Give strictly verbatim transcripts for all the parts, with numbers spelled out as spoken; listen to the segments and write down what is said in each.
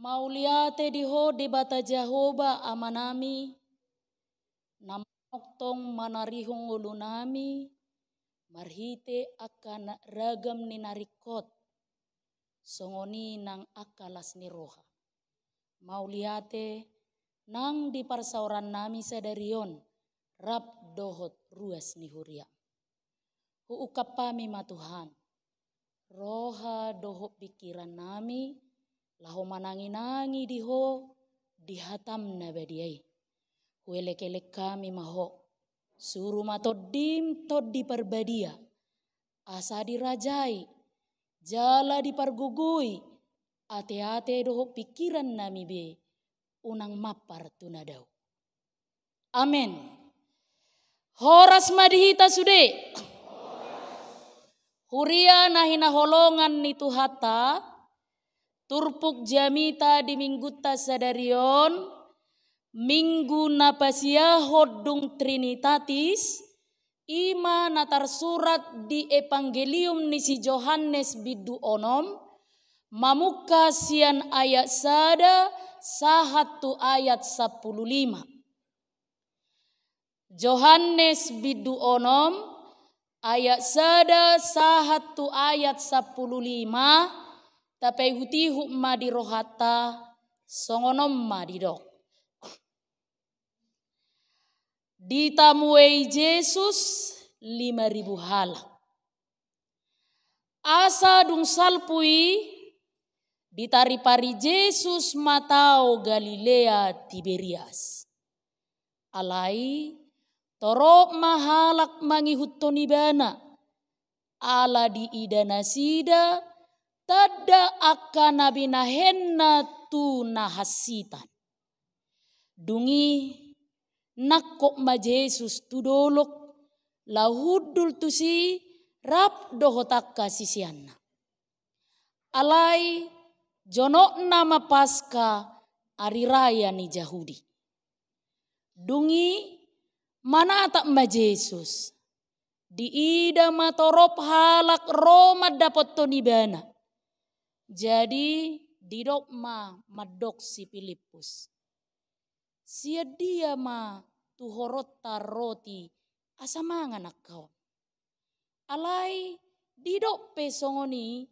Mauliate di Ho Debata Jahowa Amanami, na manongtong manarihon ngolunami marhite angka na ragam ni na ringkot, songon i nang angka las ni roha. Mauliate nang di parsaorannami sadari on, rap dohot ruas ni huria. Huungkap hami ma Tuhan roha dohot pingkirannami, laho manangi-nangi di Ho di hataM na badia i. Huelek-elek hami ma Ho, suru ma TondiM Tondi Parbadia, asa dirajai jala dipargogoi ate-ate dohot pingkirannami be, unang mampar tu na dao. Amen. Horas ma di hita sude. Huria na hinaholongan ni Tuhanta, turpuk jamita di Minggunta sadari on, Minggu na pasiahon dung Trinitatis, i ma na tarsurat di Evangelium ni si Johannes bindu onom, mamungka sian ayat sada sahat tu ayat sampulu lima. Johannes bindu onom, ayat sada sahat tu ayat sampulu lima, tapaihut-ihut ma di rohanta, songon on ma didok. Ditamuei Jesus lima ribu halak. Asa dung salpu i, ditaripari Jesus ma tao Galilea Tiberias. Alai torop ma halak mangihuthon Ibana, ala diida nasida tanda angka na binahenna tu na hansitan. Dung i nangkok ma Jesus tu dolok, laho hundul tusi rap dohot angka siseanna. Alai jonokna ma Paska, ari raya ni Jahudi. Dung i manatap ma Jesus. Diida ma torop halak ro mandapothon Ibana. Jadi didok ma mandok si Pilippus, "Sian dia ma tuhoronta roti asa mangan angka on?" Alai didok pe songon i,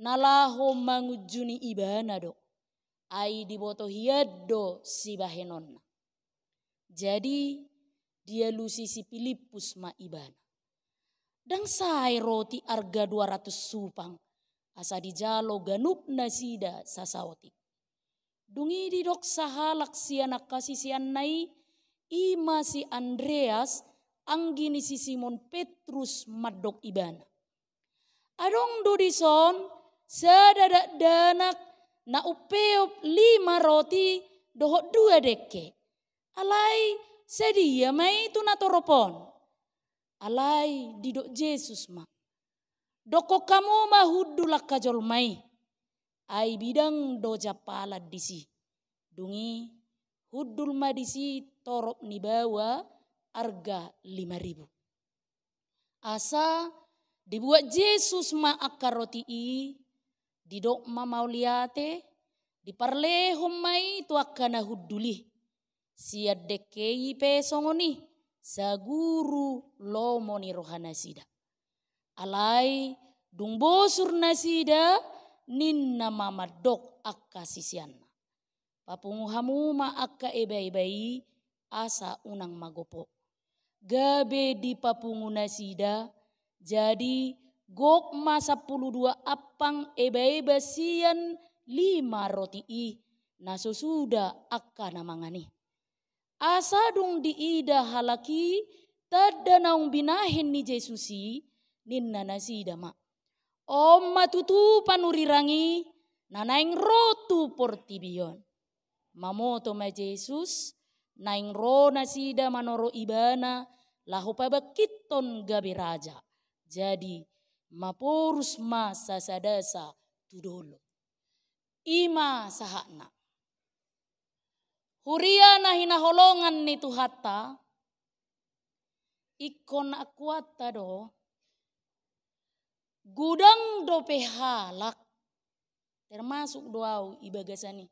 na laho mangunjuni Ibana do, ai diboto hian do sibahenonna. Jadi dialusi si Pilippus ma Ibana, "Ndang sae roti arga dua ratus supang, asa dijalo ganup nasida sasaotik?" Dung i didok sahalak sian angka siseanna i, i ma si Andreas, anggi ni si Simon Petrus, mandok Ibana, "Adong do dison sada dakdanak na umpeop lima roti dohot dua dengke. Alai sadia ma i tu natorop on?" Alai didok Jesus ma, "Dokkon hamu ma hundul angka jolma i, ai bidang do jampalan disi." Dung i hundul ma disi torop ni baoa arga lima ribu. Asa dibuat Jesus ma angka roti i, didok ma mauliate, diparlehon ma i tu angka na hundul i. Sian dengke i pe songon i, saguru lomo ni rohanasida. Alai dung bosur nasida, ninna ma mandok angka siseanna, "Papungu hamu ma angka ebaeba i, asa unang magopo." Gabe dipapungu nasida, jadi gok ma sampulu dua ampang ebaeba sian lima roti i, na so suda angka na mangan i. Asa dung diida halak i tanda naung binahen ni Jesus i, ninna nasida ma, "On ma tutu panurirang i, na naeng ro tu portibi on." Mamoto ma Jesus, naeng ro nasida manoro Ibana, laho pabangkithon gabe raja. Jadi maporus ma sasadasa tu dolok. I ma sahatna. Huria na hinaholongan ni Tuhanta, ingkon akuanta do, godang dope halak, termasuk do au di bagasan i,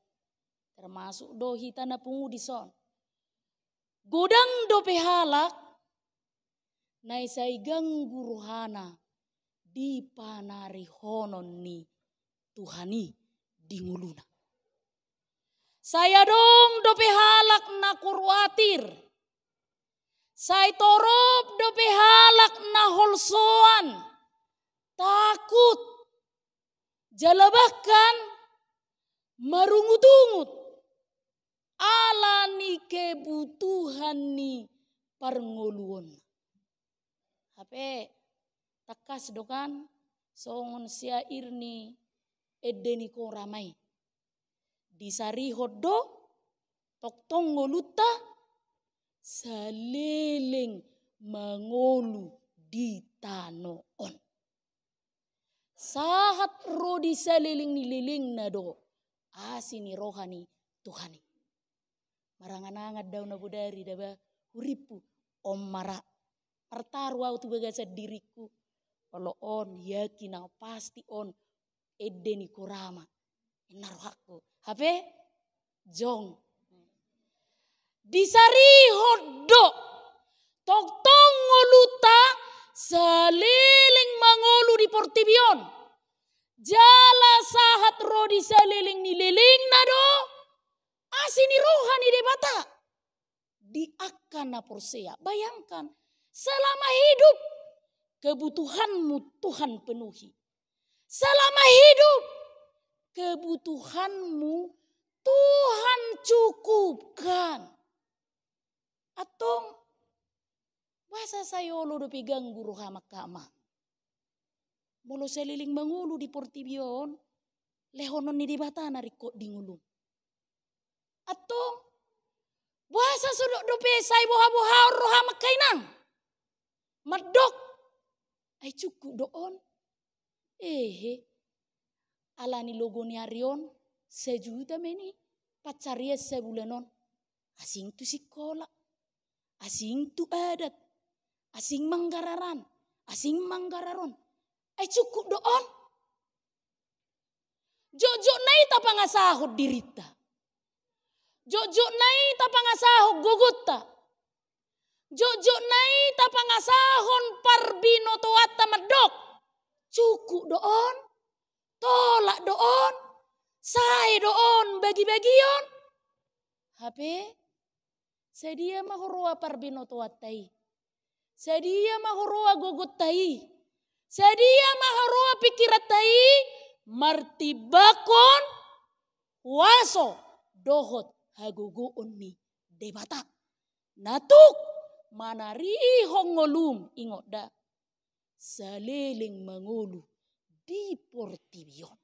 termasuk do hita na pungu dison. Godang dope halak na sai ganggu rohana di panarihonon ni Tuhan i di ngoluna. Sai adong dope halak na kuatir, sai torop dope halak na holsoan, takut, jala bahkan marungut-ungut ala ni kebutuhan ni parngoluonna. Hape tangkas do kan songon syair ni ende ni Korama i. Disarihon do tongtong ngolunta saleleng mangolu di tano on. Sahat ro di saleleng ni lelengna do asi ni roha ni Tuhan i. Marangan-angan do au na bodari daba huripu on mara. Martaru au tu bagasan diringku. Olo on yakin au pasti on ende ni Korama. Inna rohangku. Hape jong. Disarihon do tongtong ngolunta saleleng mangolu di portibi on. Jala sahat ro di saleleng ni lelengna do asi ni roha ni Debata. Di angka na porsea, bayangkan, selama hidup kebutuhanmu Tuhan penuhi. Selama hidup kebutuhanmu Tuhan cukupkan. Antong boasa sai olo dope ganggu roham angka amang? Molo saleleng mangolu di portibi on, lehonon ni Debata na ringkot di ngolum. Antong boasa so dope sai boha-bohaon roham angka inang? Mandok, ai cukup do on. Ehe, ala ni logo ni ari on, sajuta ma i pansarian sabulan on. Asing tu sikola, asing tu adat, asing manggararan, asing manggararon. Ai cukup do on. Jotjot na i tapangasahon dirinta. Jotjot na i tapangasahon gogonta. Jotjot na i tapangasahon parbinotoanta mandok. Cukup do on, tolap do on, sae do on bagi-bagion. Hape sadia ma huroa parbinotoanta i? Sadia ma huroa gogonta i? Sadia ma huroa pingkiranta i? Martimbangkon huaso dohot hagogoon ni Debata. Na tuk manarihon ngolum, ingot da, saleleng mangolu di portibi on.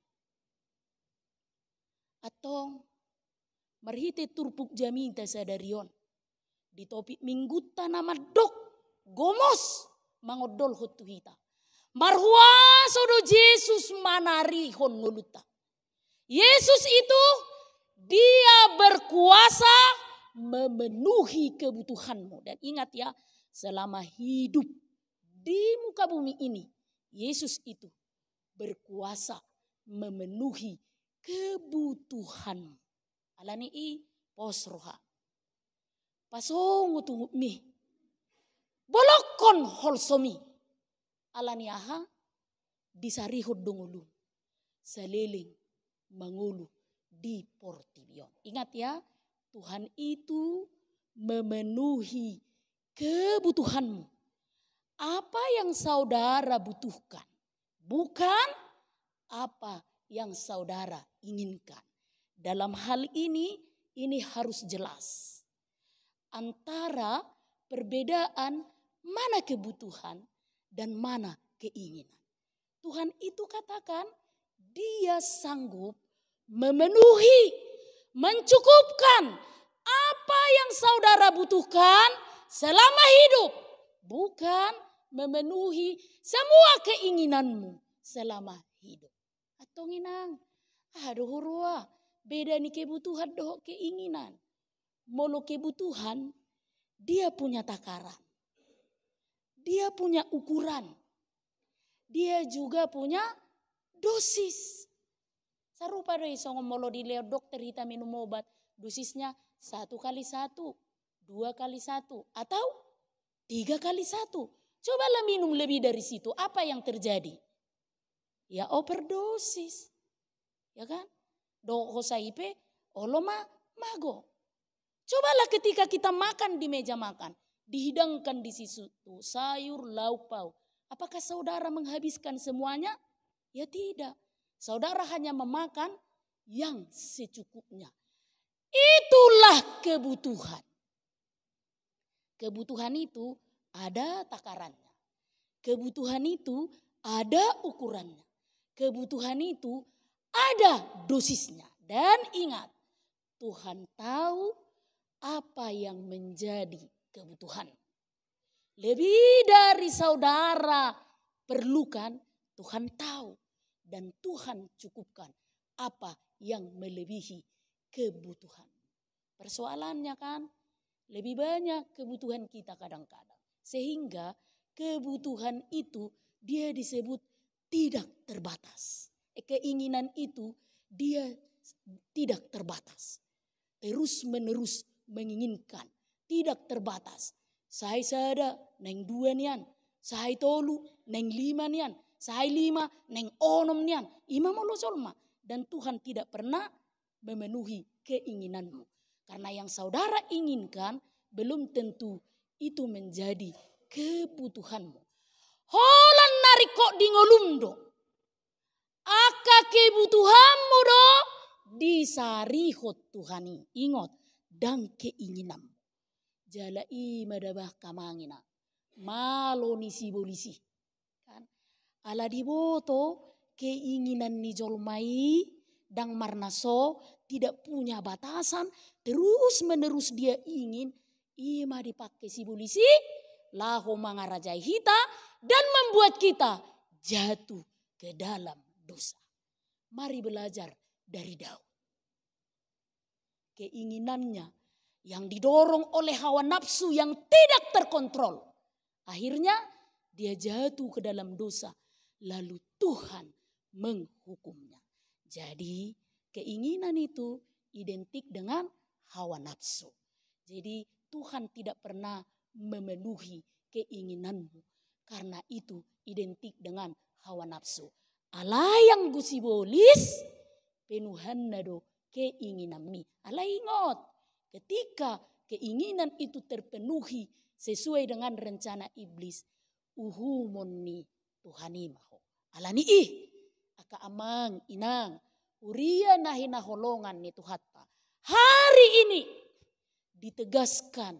Antong marhite turpuk jamita sadari on, di topik minggunta na mandok gomos mangondolhon tu hita. Marhuaso do Jesus manarihon ngolunta. Yesus itu, Dia berkuasa memenuhi kebutuhanmu. Dan ingat ya, selama hidup di muka bumi ini, Yesus itu berkuasa memenuhi kebutuhanmu. Alani i pos roha. Pasongot ungutmi. Bolongkon holsomi. Alani aha? Disarihon do ngolum saleleng mangolu di portibi on. Ingat ya, Tuhan itu memenuhi kebutuhanmu. Apa yang saudara butuhkan, bukan apa yang saudara inginkan. Dalam hal ini, ini harus jelas antara perbedaan mana kebutuhan dan mana keinginan. Tuhan itu katakan, Dia sanggup memenuhi, mencukupkan apa yang saudara butuhkan selama hidup, bukan memenuhi semua keinginanmu selama hidup. Antong inang, aha do huroa beda ni kebutuhan dohot keinginan? Molo kebutuhan, dia punya takaran, dia punya ukuran, dia juga punya dosis. Sarupa do i songon molo dilehon dokter hita minum obat, Dosisnya satu kali satu, dua kali satu, atau tiga kali satu. Cobalah minum lebih dari situ, apa yang terjadi? Ya overdosis. Ya kan? Dohot hosa i pe, olo ma mago. Cobalah ketika kita makan di meja makan, dihidangkan di situ sayur, lauk pauk. Apakah saudara menghabiskan semuanya? Ya tidak. Saudara hanya memakan yang secukupnya. Itulah kebutuhan. Kebutuhan itu ada takarannya. Kebutuhan itu ada ukurannya. Kebutuhan itu ada dosisnya. Dan ingat, Tuhan tahu apa yang menjadi kebutuhan. Lebih dari saudara perlukan, Tuhan tahu. Dan Tuhan cukupkan apa yang melebihi kebutuhan. Persoalannya kan, lebih banyak kebutuhan kita kadang-kadang. Sehingga kebutuhan itu dia disebut tidak terbatas. Eh, keinginan itu dia tidak terbatas. Terus-menerus menginginkan, tidak terbatas. Sai sada, naeng dua nian. Sai tolu, naeng lima nian. Sai lima, naeng onom nian. I ma molo jolma. Dan Tuhan tidak pernah memenuhi keinginanmu. Karena yang saudara inginkan belum tentu itu menjadi kebutuhanmu. Holan na ringkot di ngolum do. Angka kebutuhanmu do disarihon Tuhan i. Ingot, ndang keinginanmu. Jala i ma da bah, amang inang, malo ni sibolis i. Kan? Ala diboto keinginan ni jolma i ndang marnaso, tidak punya batasan, terus-menerus dia ingin, i ma dipake sibolis i laho mangarajai hita dan membuat kita jatuh ke dalam dosa. Mari belajar dari Daud. Keinginannya yang didorong oleh hawa nafsu yang tidak terkontrol. Akhirnya, dia jatuh ke dalam dosa, lalu Tuhan menghukumnya. Jadi, keinginan itu identik dengan hawa nafsu. Jadi, Tuhan tidak pernah memenuhi keinginanmu. Karena itu identik dengan hawa nafsu. Alai anggo sibolis, penuhanna do keinginanmi. Alai ingot, ketika keinginan itu terpenuhi sesuai dengan rencana iblis, uhumon ni Tuhan i ma ho. Alani i, angka amang inang, huria na hinaholongan ni Tuhanta, hari ini ditegaskan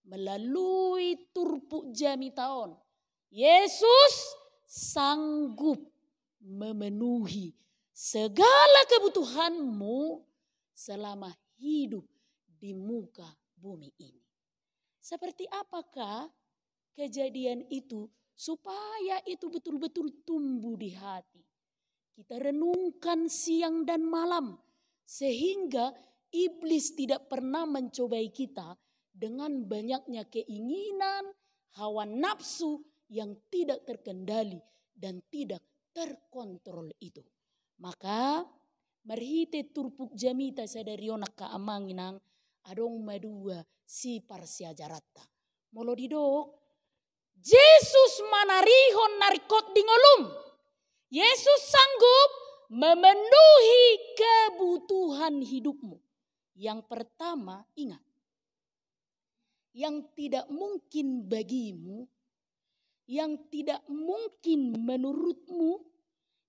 melalui turpuk jamita on, Yesus sanggup memenuhi segala kebutuhanmu selama hidup di muka bumi ini. Seperti apakah kejadian itu supaya itu betul-betul tumbuh di hati? Kita renungkan siang dan malam, sehingga iblis tidak pernah mencobai kita dengan banyaknya keinginan, hawa nafsu yang tidak terkendali dan tidak terkontrol itu. Maka, marhite turpuk jamita sadari on, angka amang inang, adong ma dua siparsiajaranta. Molo didok, Jesus manarihon na ringkot di ngolum. Yesus sanggup memenuhi kebutuhan hidupmu. Yang pertama, ingat, yang tidak mungkin bagimu, yang tidak mungkin menurutmu,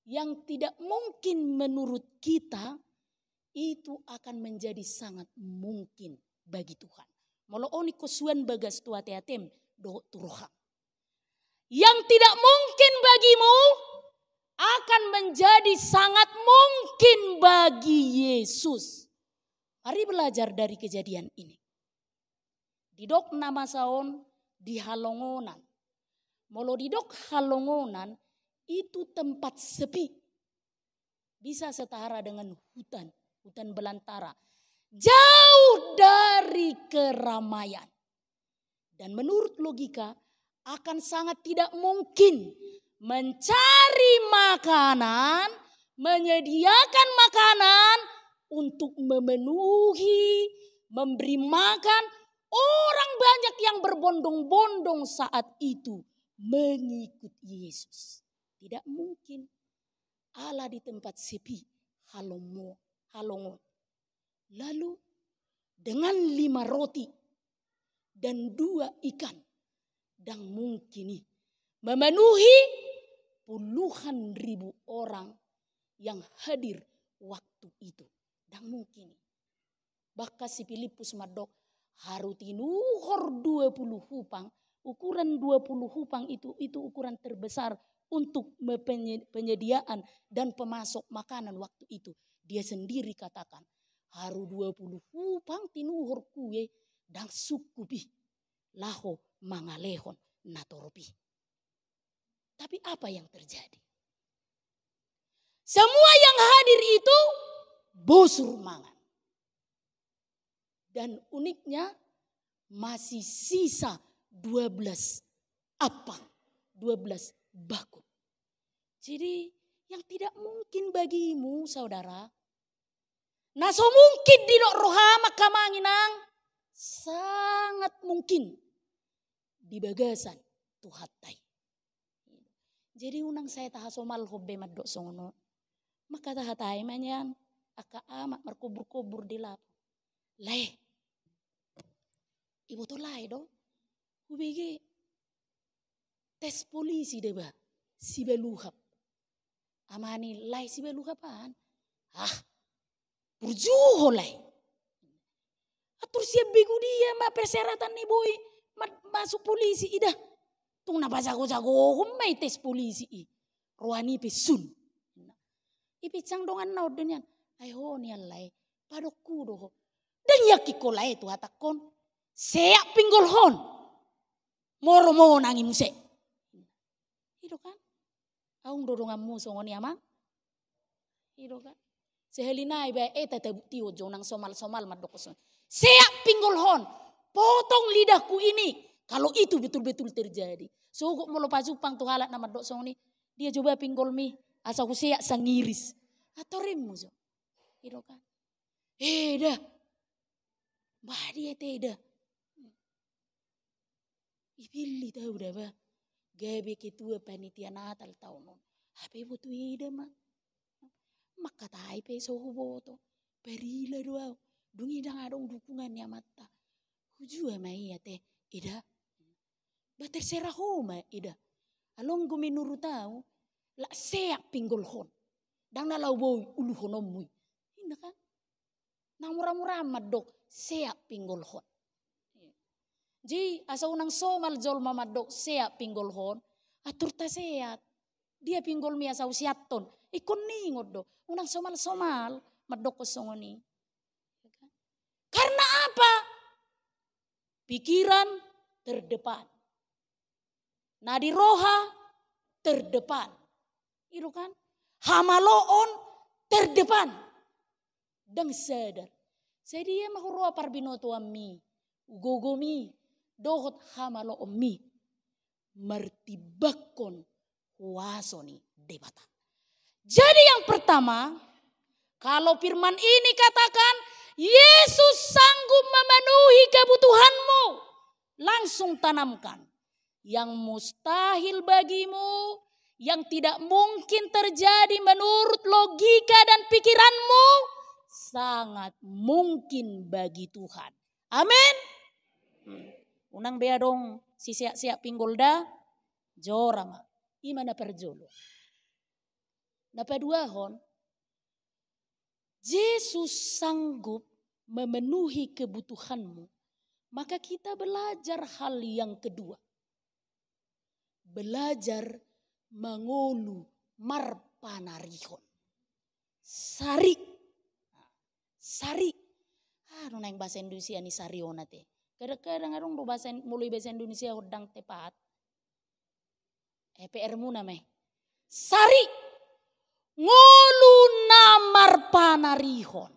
yang tidak mungkin menurut kita, itu akan menjadi sangat mungkin bagi Tuhan. Molo on ingkon suan bagas tu ateatem dohot tu roham. Yang tidak mungkin bagimu akan menjadi sangat mungkin bagi Yesus. Mari belajar dari kejadian ini. Didok na masa on di halongonan. Molo didok halongonan, itu tempat sepi. Bisa setara dengan hutan, hutan belantara. Jauh dari keramaian. Dan menurut logika, akan sangat tidak mungkin mencari makanan, menyediakan makanan untuk memenuhi, memberi makan orang banyak yang berbondong-bondong saat itu mengikut Yesus. Tidak mungkin. Allah di tempat sepi, halomo-, halongon. Lalu dengan lima roti dan dua ikan, dang mungkin i memenuhi puluhan ribu orang yang hadir waktu itu. Dang mungkin i. Bahkan si Pilippus mandok, haru tinuhor dua puluh hupang, ukuran dua puluh hupang itu, itu ukuran terbesar untuk me-, penye-, penyediaan dan pemasok makanan waktu itu. Dia sendiri katakan, haru dua puluh hupang tinuhor kue, dang sungkup i laho mangalehon na torop i. Tapi apa yang terjadi? Semua yang hadir itu bosur mangan. Dan uniknya, masih sisa dua belas apang, dua belas bakul. Jadi, yang tidak mungkin bagimu, saudara, na so mungkin didok roham, angka amang inang, sangat mungkin di bagasan Tuhanta i. Jadi unang sai tahasomalhon be mandok songon on. Mangkatahon hata i ma nian, angka amak markobur-kobur di lapo. Lae. Iboto lae do. Hubege tes polisi deba Sibaluhap. Amani lae Sibaluhap an. Ah, burju ho lae. Atur sian begu dia ma persyaratan ni boi ma-, masuk polisi i da. Tung na pajago-jagohon ma i tes polisi i. Roha ni pe sun. I pinsang donganna on do nian. Ai ho nian lae. Padokku do ho. Dang yakin ho lae tu hatangkon. Seat pinggolhon. Molo monang i muse. I do kan? Aung do donganmu songon i amang? I do kan? Sahali nai ba eta tabuktihon jo, unang somal-somal mandok songon i. Seat pinggolhon, potong lidahku ini. Kalau itu betul-betul terjadi. Sogot molo pajumpang tu halak na mandok songon i, dia jo ba pinggolmi, asa huseat sangiris. Atorimmu jo. I do kan? Eda. Bah dia te eda. Ipillit au da ba gabe ketua panitia Natal taon on. Hape iboto eda ma. Mangkatai pe so huboto. Parila do au. Dung i dang adong dukungan ni amanta. Hujua ma i ate eda. Ba terserah ho ma eda. Along do menurut au, lak seat pinggolhon. Dang na laho boi uluhononmu i. Inda kan? Na mura-mura mandok seat pinggolhon. Jadi asa unang somal jolma mandok seat pinggolhon, atur taseat. Dia pinggolmi asa huseathon. Ingkon ningot do. Unang somal-somal mandokkon songon i. Karena apa? Pikiran terdepan. Na di roha terdepan. I do kan? Hamaloon terdepan. Dang sadar. Sadia ma huroha parbinotoanmi, gogomi, dohot hamaloonmi. Martimbangkon huaso ni Debata. Jadi yang pertama, kalau firman ini katakan, Yesus sanggup memenuhi kebutuhanmu, langsung tanamkan. Yang mustahil bagimu, yang tidak mungkin terjadi menurut logika dan pikiranmu, sangat mungkin bagi Tuhan. Amin. Hmm. Unang be adong siseat-seat pinggol da, jora ma. I ma na parjolo. Na paduahon, Jesus sanggup memenuhi kebutuhanmu. Maka kita belajar hal yang kedua. Belajar mangolu marpanarihon. Sari. Sari. Ah, nunga naeng bahasa Indonesia ni sari on ate. Kadang-kadang adong do bahasa In-, molo i bahasa Indonesia ho dang tepat. Eh, P R muna ma i. Sari. Ngolu na marpanarihon.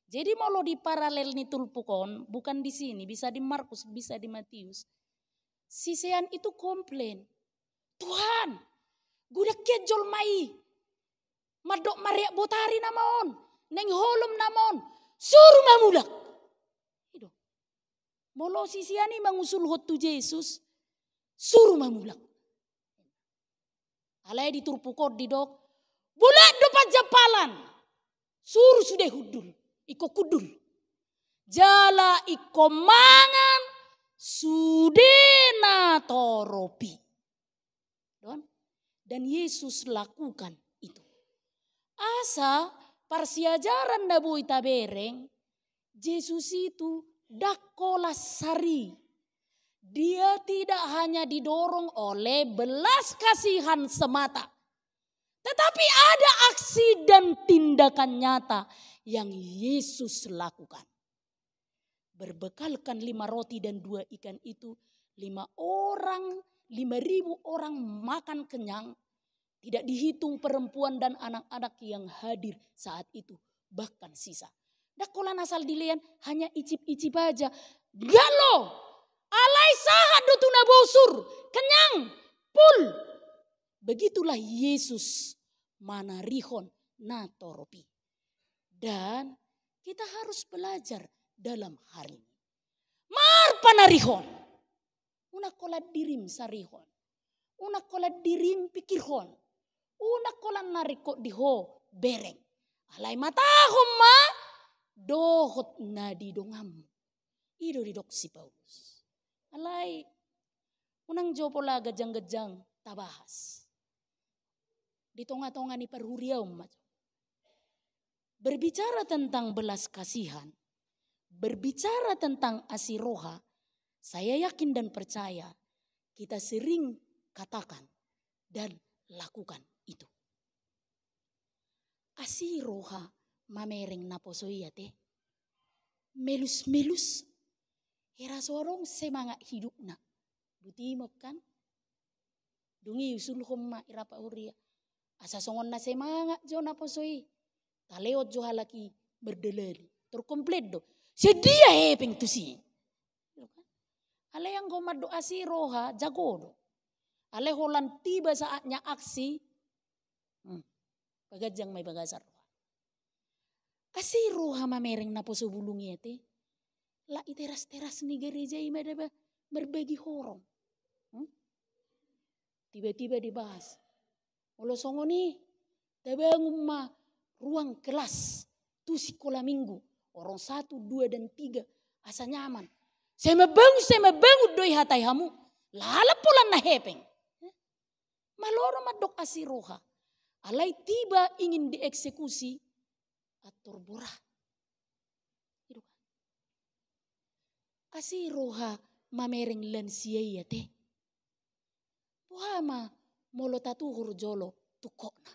Jadi molo di paralel ni turpuk on, bukan di sini, bisa di Markus, bisa di Matius. Sisean itu komplain. Tuhan, godang hian jolma i. Mandok mareak botari nama on. Naeng holom nama on, suru ma mulak. I do. Molo sisean i mangusulhon tu Jesus, suru ma mulak. Alai di turpuk on didok, bulak do panjampalan. Suru sude hundul, ingkon hundul. Jala ingkon mangan sude na torop i. Don? Dan Yesus lakukan itu. Asa parsiajaran na boi tabereng, Jesus itu ndang holan sari. Dia tidak hanya didorong oleh belas kasihan semata, tetapi ada aksi dan tindakan nyata yang Yesus lakukan. Berbekalkan lima roti dan dua ikan itu, lima orang, lima ribu orang makan kenyang, tidak dihitung perempuan dan anak-anak yang hadir saat itu, bahkan sisa. Ndang holan asal dilean, hanya icip-icip aja. Ndang lo! Alai sahat do tu na bosur, kenyang, full. Begitulah Yesus manarihon na torop i. Dan kita harus belajar dalam hal ini. Marpanarihon. Unang holan dirim sarihon. Unang holan dirim pikirhon. Unang holan na ringkot di ho bereng. Alai matahon ma dohot na di donganmu. I do didok si Paulus. Alai unang jo pola ganjang-ganjang tabahas. Di tonga-tonga ni parhuriaon ma jo. Berbicara tentang belas kasihan, berbicara tentang asi roha, saya yakin dan percaya kita sering katakan dan lakukan itu. Asi roha mamereng naposo i ate. Melus-melus. Hera so adong semangat hidupna. Butimon kan? Dung i usulhon ma i rapat huria. Asa songon na semangat jo naposo i. Talehon jo halak i mardalani. Terkomplit do. Sian dia hepeng tusi. Alai anggo mandok asi roha, jago do. Alai holan tiba saatnya aksi. Hmm. Paganjang ma i bagasan roha. Asi roha mamereng naposo bulung i ate. Lak i teras-teras ni gareja i ma daba marbagi horong. Hmm? Tiba-tiba dibahas. Molo songon i, tabangun ma ruang kelas tu sikola minggu. Horong satu, dua, dan tiga. Asa nyaman. Sai mambangun, sai mambangun do i hatai hamu. Lalap holan na hepeng. Malo do mandok asi roha. Alai tiba ingin dieksekusi, ator borat. I do kan? Asi roha mamereng lansia i ate. Boha ma molo tatuhor jolo tungkotna.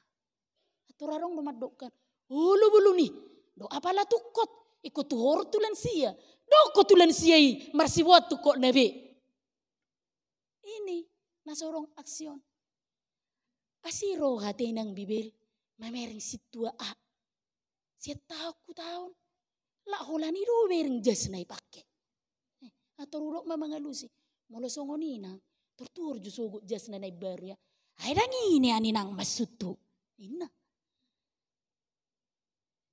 Ator adong do mandok kan. Olo bulung i. Do apala tungkot. Ingkon tuhor tu lansia. Dok ho tu lansia i. Marsiboan tungkotna be. Ini na sorong aksi on. Asi roha ate inang bibel mamereng sintua A. Sian taon tu taon. Lak holan i do bereng jasna i pake. Eh, ator hudok ma mangalusi. Molo songon i nang. Tor tuhor jo sogot jasna na imbaru ya. Ai ndang i nian inang maksudhu. Inna.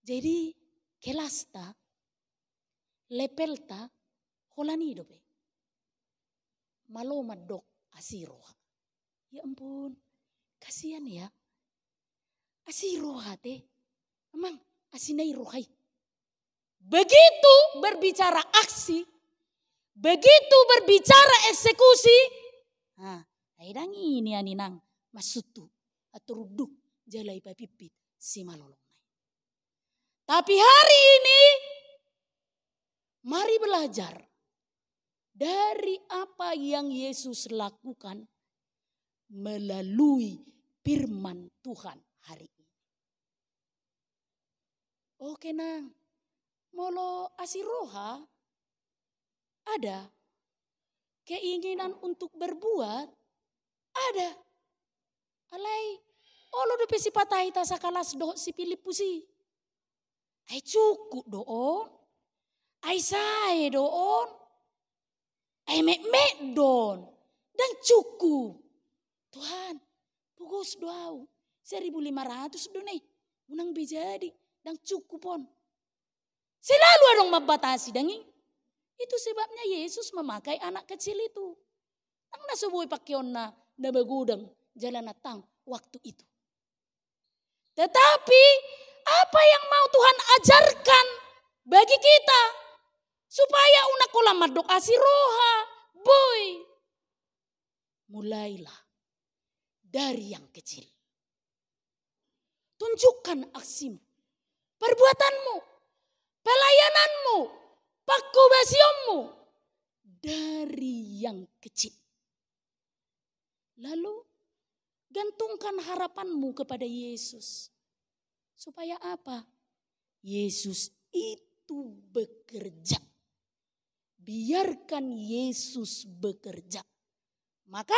Jadi, kelasta, levelta, holan i dope. Malo mandok asi roha. Ya ampun, kasihan ya. Asi roha ate. Emang asi na i roha i. Begitu berbicara aksi, begitu berbicara eksekusi, nah, ai ndang i nian inang maksudhu, ator unduk jala ipapimpit simalolongna i. Tapi hari ini, mari belajar dari apa yang Yesus lakukan melalui firman Tuhan hari ini. Oke nang, molo asi roha, ada. Keinginan untuk berbuat, ada. Alai, olo dope sipata hita sakalas dohot si Pilippus i. Ai cukup do on? Ai sae do on? Ai metmet do on? Ndang cukup. Tuhan, pogos do au. Seribu lima ratus do na i. Unang be jadi. Ndang cukup on. Selalu adong mambatasi, dang i? Itu sebabnya Yesus memakai anak kecil itu. Ndang na so boi pakeonna na magodang jala na tang waktu itu. Tetapi apa yang mau Tuhan ajarkan bagi kita supaya unang holan mandok asi roha? Boi. Mulailah dari yang kecil. Tunjukkan aksimu, perbuatanmu, pelayananmu, pangkobasionmu dari yang kecil. Lalu gantungkan harapanmu kepada Yesus. Supaya apa? Yesus itu bekerja. Biarkan Yesus bekerja. Maka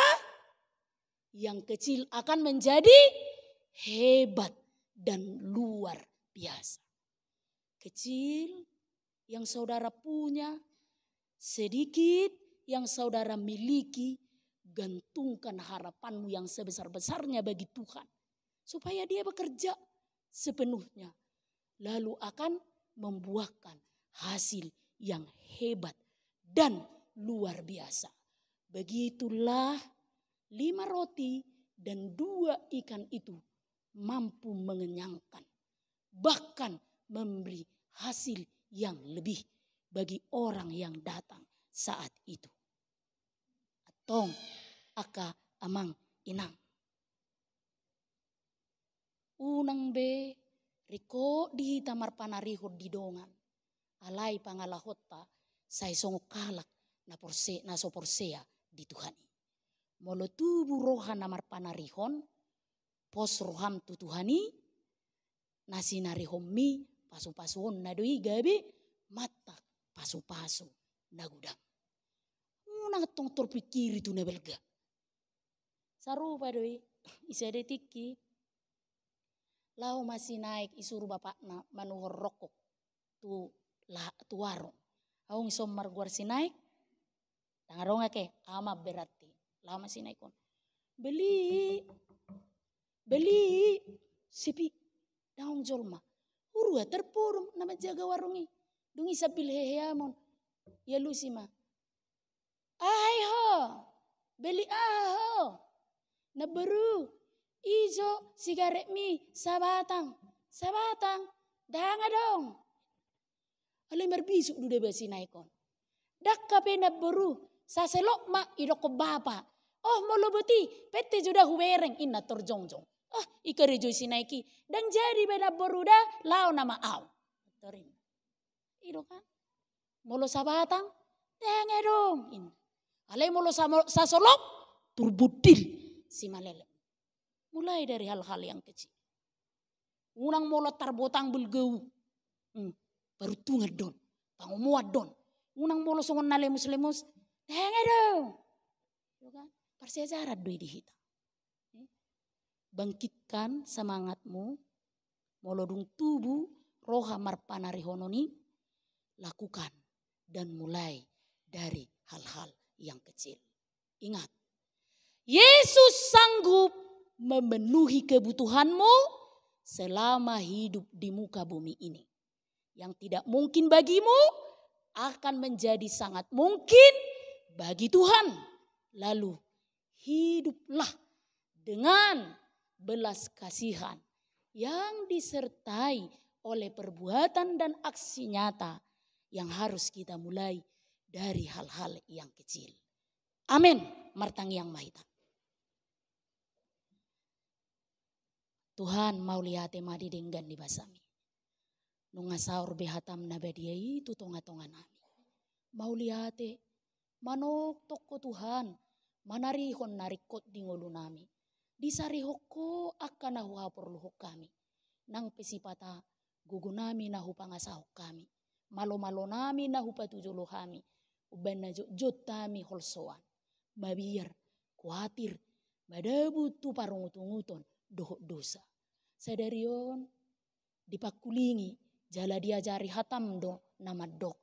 yang kecil akan menjadi hebat dan luar biasa. Kecil yang saudara punya, sedikit yang saudara miliki, gantungkan harapanmu yang sebesar-besarnya bagi Tuhan. Supaya Dia bekerja sepenuhnya, lalu akan membuahkan hasil yang hebat dan luar biasa. Begitulah lima roti dan dua ikan itu mampu mengenyangkan, bahkan memberi hasil yang lebih bagi orang yang datang saat itu. Antong angka amang inang. Unang be ringkot di hita marpanarihon di dongan. Alai pangalahonta sai songon halak na porse-, na so porsea di Tuhan i. Molo tubu roha na marpanarihon, pos roham tu Tuhan i, na sinarihonmi pasu-pasuonna do i gabe mantak pasu-pasu na godang. Unang tong torpingkiri tu na balga. Sarupa do i, i sada tingki. Laho ma si Naek, isuru bapakna manuhor rongkok tu la-, tu warung. Adong ison margoar si Naek. Ndang adong ake, aman berarti. Laho ma si Naek on. Beli, beli, sepi. Ndang adong jolma. Huroha tarpodom na manjaga warung i. Dung i sambil heheamon. Dialusi ma. Aha i ho? Beli aha ho? Namboru, ijo sigaretmi sabatang. Sabatang? Ndang adong. Alai marbisuk do deba si Naek on. Ndang hape namboru, saselok ma, didokkon bapa. Oh, molo boti, pette jo da hubereng, inna tor jongjong. Ah, dikarejoi si Naek i. Ndang jadi be namboru da, laho nama au. Tor inna. I do kan? Molo sabatang, ndang adong. Inna. Alai molo samo-, sasolok, turbudil si malele. Mulai dari hal-hal yang kecil. Unang molo tarbotang balgau. Hmm. Paruntungan do on. Pangomoan do on. Unang molo songon na lemus-lemus. Ndang adong. I do kan? Parsiajaran do i di hita. Bangkitkan semangatmu, molo dung tubu roha marpanarihonon i, lakukan dan mulai dari hal-hal yang kecil. Ingat, Yesus sanggup memenuhi kebutuhanmu selama hidup di muka bumi ini. Yang tidak mungkin bagimu akan menjadi sangat mungkin bagi Tuhan. Lalu, hiduplah dengan belas kasihan yang disertai oleh perbuatan dan aksi nyata yang harus kita mulai dari hal-hal yang kecil. Amin. Martangiang ma hita. Tuhan, mauliate ma di denggan ni basaMi. Nunga saor be hataM na badia i tu tonga-tonga nami. Mauliate, manongtong Ho Tuhan, manarihon na ringkot di ngolu nami. Disarihon Ho angka na huhaporluhon hami. Nang pe sipata gogo nami na hupangasahon hami. Malo-malo nami na hupatujolo hami. Umbahen na jotjot hami holsoan. Mabiar, kuatir, madabu tu parungut-unguton dohot dosa. Sadari on, dipangkulingi, jala diajari hataM do na mandok.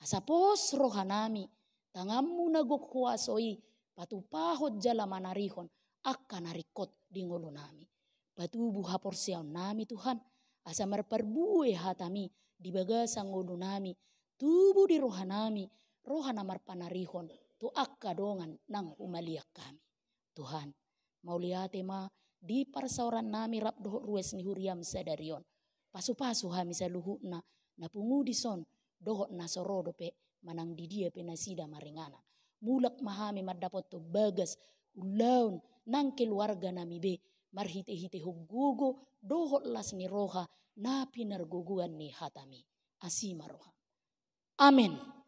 Asa pos roha nami, tanganMu na gok huaso i, patupahon jala manarihon, angka na ringkot di ngolu nami. Patubu haporseaon nami Tuhan, asa marparbue hatami di bagasan ngolunami, tubu di rohanami roha na marpanarihon tu angka dongan nang humaliang hami. Tuhan, mauliate ma di parsaorannami rap dohot ruas ni huriam sadari on. Pasupasu hami saluhutna, na pungu dison dohot na so ro dope manang di dia pe nasida maringanan. Mulak ma hami mandapothon bagas ulaon nang keluarganami be marhitehite gogo dohot las ni roha na pinargogoan ni hatami. Asi ma roham. Amen.